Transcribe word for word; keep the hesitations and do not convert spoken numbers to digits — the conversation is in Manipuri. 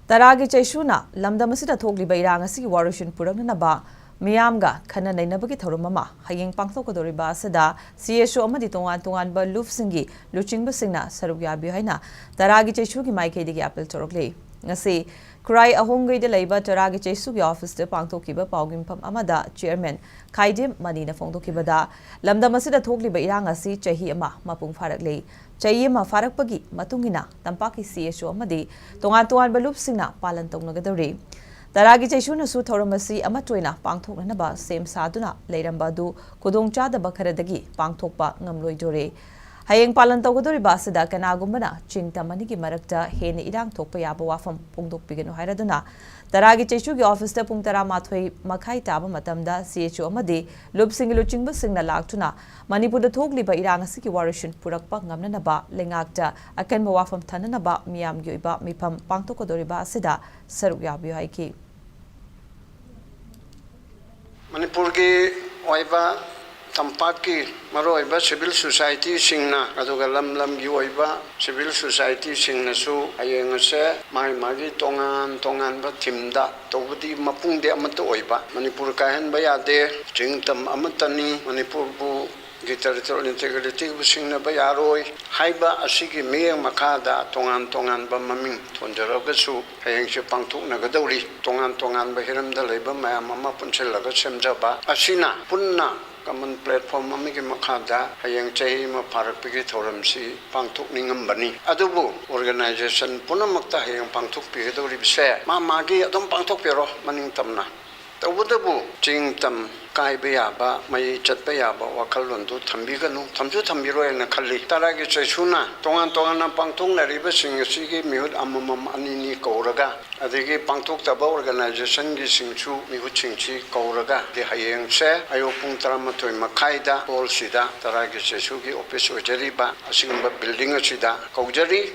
ꯇꯔꯥꯒꯤ ꯆꯩꯁꯨꯅ ꯂꯝꯗꯝ ꯑꯁꯤꯗ ꯊꯣꯛꯂꯤꯕ ꯏꯔꯥꯡ ꯑꯁꯤꯒꯤ ꯋꯥꯔꯣꯏꯁꯤꯟ ꯄꯨꯔꯛꯅꯅꯕ ꯃꯤꯌꯥꯝꯒ ꯈꯟꯅ ꯅꯩꯅꯕꯒꯤ ꯊꯧꯔꯝ ꯑꯃ ꯍꯌꯦꯡ ꯄꯥꯡꯊꯣꯛꯀꯗꯧꯔꯤꯕ ꯑꯁꯤꯗ ꯁꯤ ꯑꯦꯁ ꯑꯣ ꯑꯃꯗꯤ ꯇꯣꯉꯥꯟ ꯇꯣꯉꯥꯟꯕ ꯂꯨꯞꯁꯤꯡꯒꯤ ꯂꯨꯆꯤꯡꯕꯁꯤꯡꯅ ꯁꯔꯨꯛ ꯌꯥꯕꯤꯌꯨ ꯍꯥꯏꯅ ꯇꯔꯥꯒꯤ ꯆꯩꯁꯨꯒꯤ ꯃꯥꯏꯀꯩꯗꯒꯤ ꯑꯄꯤꯜ ꯇꯧꯔꯛꯂꯤ꯫ ꯉꯁꯤ ꯈꯨꯔꯥꯏ ꯑꯍꯣꯡꯒꯩꯗ ꯂꯩꯕ ꯇꯔꯥꯒꯤ ꯆꯩꯁꯨꯒꯤ ꯑꯣꯐꯤꯁꯇ ꯄꯥꯡꯊꯣꯛꯈꯤꯕ ꯄꯥꯎꯒꯤ ꯃꯤꯐꯝ ꯑꯃꯗ ꯆꯤꯌꯔꯃꯦꯟ ꯈꯥꯏꯗꯦꯝ ꯃꯅꯤꯅ ꯐꯣꯡꯗꯣꯛꯈꯤꯕꯗ, ꯂꯝꯗꯝ ꯑꯁꯤꯗ ꯊꯣꯛꯂꯤꯕ ꯏꯔꯥꯡ ꯑꯁꯤ ꯆꯍꯤ ꯑꯃ ꯃꯄꯨꯡ ꯐꯥꯔꯛꯂꯦ꯫ ꯆꯍꯤ ꯑꯃ ꯐꯥꯔꯛꯄꯒꯤ ꯃꯇꯨꯡ ꯏꯟꯅ ꯇꯝꯄꯥꯛꯀꯤ ꯁꯤ ꯑꯦꯁ ꯑꯣ ꯑꯃꯗꯤ ꯇꯣꯉꯥꯟ ꯇꯣꯉꯥꯟꯕ ꯂꯨꯞꯁꯤꯡꯅ ꯄꯥꯂꯟ ꯇꯧꯅꯒꯗꯧꯔꯤ꯫ ꯇꯔꯥꯒꯤ ꯆꯩꯁꯨꯅꯁꯨ ꯊꯧꯔꯝ ꯑꯁꯤ ꯑꯃꯠꯇ ꯑꯣꯏꯅ ꯄꯥꯡꯊꯣꯛꯅꯅꯕ ꯁꯦꯝ ꯁꯥꯗꯨꯅ ꯂꯩꯔꯝꯕ ꯑꯗꯨ ꯈꯨꯗꯣꯡꯆꯥꯗꯕ ꯈꯔꯗꯒꯤ ꯄꯥꯡꯊꯣꯛꯄ ꯉꯝꯂꯣꯏꯗꯣꯔꯦ꯫ ꯍꯌꯦꯡ ꯄꯥꯂꯟ ꯇꯧꯒꯗꯧꯔꯤꯕ ꯑꯁꯤꯗ ꯀꯅꯥꯒꯨꯝꯕꯅ ꯆꯤꯡ ꯇꯝ ꯑꯅꯤꯒꯤ ꯃꯔꯛꯇ ꯍꯦꯟꯅ ꯏꯔꯥꯡ ꯊꯣꯛꯄ ꯌꯥꯕ ꯋꯥꯐꯝ ꯐꯣꯡꯗꯣꯛꯄꯤꯒꯅꯨ ꯍꯥꯏꯔꯗꯨꯅ ꯇꯔꯥꯒꯤ ꯆꯩꯁꯨꯒꯤ ꯑꯣꯐꯤꯁꯇ ꯄꯨꯡ ꯇꯔꯥꯃꯥꯊꯣꯏ ꯃꯈꯥꯏ ꯇꯥꯕ ꯃꯇꯝꯗ ꯁꯤ ꯑꯦꯁ ꯑꯣ ꯑꯃꯗꯤ ꯂꯨꯞꯁꯤꯡꯒꯤ ꯂꯨꯆꯤꯡꯕꯁꯤꯡꯅ ꯂꯥꯛꯇꯨꯅ ꯃꯅꯤꯄꯨꯔꯗ ꯊꯣꯛꯂꯤꯕ ꯏꯔꯥꯡ ꯑꯁꯤꯒꯤ ꯋꯥꯔꯣꯏꯁꯤꯟ ꯄꯨꯔꯛꯄ ꯉꯝꯅꯅꯕ ꯂꯩꯉꯥꯛꯇ ꯑꯀꯟꯕ ꯋꯥꯐꯝ ꯊꯅꯅꯕ ꯃꯤꯌꯥꯝꯒꯤ ꯑꯣꯏꯕ ꯃꯤꯐꯝ ꯄꯥꯡꯊꯣꯛꯀꯗꯧꯔꯤꯕ ꯑꯁꯤꯗ ꯁꯔꯨꯛ ꯌꯥꯕꯤꯌꯨ ꯍꯥꯏꯈꯤ꯫ ꯃꯅꯤꯄꯨꯔꯒꯤ ꯑꯣꯏꯕ ꯇꯝꯄꯥꯛꯀꯤ ꯃꯔꯨꯑꯣꯏꯕ ꯁꯤꯚꯤꯜ ꯁꯣꯁꯥꯏꯇꯤꯁꯤꯡꯅ, ꯑꯗꯨꯒ ꯂꯝ ꯂꯝꯒꯤ ꯑꯣꯏꯕ ꯁꯤꯚꯤꯜ ꯁꯣꯁꯥꯏꯇꯤꯁꯤꯡꯅꯁꯨ ꯍꯌꯦꯡ ꯑꯁꯦ ꯃꯥꯒꯤ ꯃꯥꯒꯤ ꯇꯣꯉꯥꯟ ꯇꯣꯉꯥꯟꯕ ꯊꯤꯝꯗ, ꯇꯧꯕꯗꯤ ꯃꯄꯨꯡꯗꯤ ꯑꯃꯠꯇ ꯑꯣꯏꯕ, ꯃꯅꯤꯄꯨꯔ ꯀꯥꯏꯍꯟꯕ ꯌꯥꯗꯦ, ꯆꯤꯡ ꯇꯝ ꯑꯃꯠꯇꯅꯤ, ꯃꯅꯤꯄꯨꯔꯕꯨ ꯒꯤ ꯇꯦꯔꯤꯇꯣꯔꯤꯌꯦꯜ ꯏꯟꯇꯤꯒ꯭ꯔꯤꯇꯤꯕꯨ ꯁꯤꯡꯅꯕ ꯌꯥꯔꯣꯏ ꯍꯥꯏꯕ ꯑꯁꯤꯒꯤ ꯃꯤꯠꯌꯦꯡ ꯃꯈꯥꯗ ꯇꯣꯉꯥꯟ ꯇꯣꯉꯥꯟꯕ ꯃꯃꯤꯡ ꯊꯣꯟꯖꯔꯒꯁꯨ ꯍꯌꯦꯡꯁꯦ ꯄꯥꯡꯊꯣꯛꯅꯒꯗꯧꯔꯤ꯫ ꯇꯣꯉꯥꯟ ꯇꯣꯉꯥꯟꯕ ꯍꯤꯔꯝꯗ ꯂꯩꯕ ꯃꯌꯥꯝ ꯑꯃ ꯄꯨꯟꯁꯤꯜꯂꯒ ꯁꯦꯝꯖꯕ ꯑꯁꯤꯅ ꯄꯨꯟꯅ ꯀꯃꯟ ꯄ꯭ꯂꯦꯠꯐꯣꯝ ꯑꯃꯒꯤ ꯃꯈꯥꯗ ꯍꯌꯦꯡ ꯆꯍꯤ ꯑꯃ ꯐꯥꯔꯛꯄꯒꯤ ꯊꯧꯔꯝꯁꯤ ꯄꯥꯡꯊꯣꯛꯅꯤꯡꯉꯝꯕꯅꯤ꯫ ꯑꯗꯨꯕꯨ ꯑꯣꯔꯒꯅꯥꯏꯖꯦꯁꯟ ꯄꯨꯝꯅꯃꯛꯇ ꯍꯌꯦꯡ ꯄꯥꯡꯊꯣꯛꯄꯤꯒꯗꯧꯔꯤꯕꯁꯦ ꯃꯥ ꯃꯥꯒꯤ ꯑꯗꯨꯝ ꯄꯥꯡꯊꯣꯛꯄꯤꯔꯣ ꯃꯅꯤꯡ ꯇꯝꯅ꯫ ꯇꯧꯕꯇꯕꯨ ꯆꯤꯡ ꯇꯝ ꯀꯥꯏꯕ ꯌꯥꯕ, ꯃꯩ ꯆꯠꯄ ꯌꯥꯕ ꯋꯥꯈꯜꯂꯣꯟꯗꯨ ꯊꯝꯕꯤꯒꯅꯨ, ꯊꯝꯁꯨ ꯊꯝꯕꯤꯔꯣꯏꯅ ꯈꯜꯂꯤ꯫ ꯇꯔꯥꯒꯤ ꯆꯩꯁꯨꯅ ꯇꯣꯉꯥꯟ ꯇꯣꯉꯥꯟꯅ ꯄꯥꯡꯊꯣꯛꯅꯔꯤꯕꯁꯤꯡ ꯑꯁꯤꯒꯤ ꯃꯤꯍꯨꯠ ꯑꯃꯃꯝ ꯑꯅꯤꯅꯤ ꯀꯧꯔꯒ, ꯑꯗꯒꯤ ꯄꯥꯡꯊꯣꯛꯇꯕ ꯑꯣꯔꯒꯅꯥꯏꯖꯦꯁꯟꯒꯤꯁꯤꯡꯁꯨ ꯃꯤꯍꯨꯠꯁꯤꯡꯁꯤ ꯀꯧꯔꯒ, ꯍꯌꯦꯡꯁꯦ ꯑꯌꯨꯛ ꯄꯨꯡ ꯇꯔꯥꯃꯥꯊꯣꯏ ꯃꯈꯥꯏꯗ ꯍꯣꯜꯁꯤꯗ ꯇꯔꯥꯒꯤ ꯆꯩꯁꯨꯒꯤ ꯑꯣꯐꯤꯁ ꯑꯣꯏꯖꯔꯤꯕ ꯑꯁꯤꯒꯨꯝꯕ ꯕꯤꯜꯗꯤꯡ ꯑꯁꯤꯗ ꯀꯧꯖꯔꯤ꯫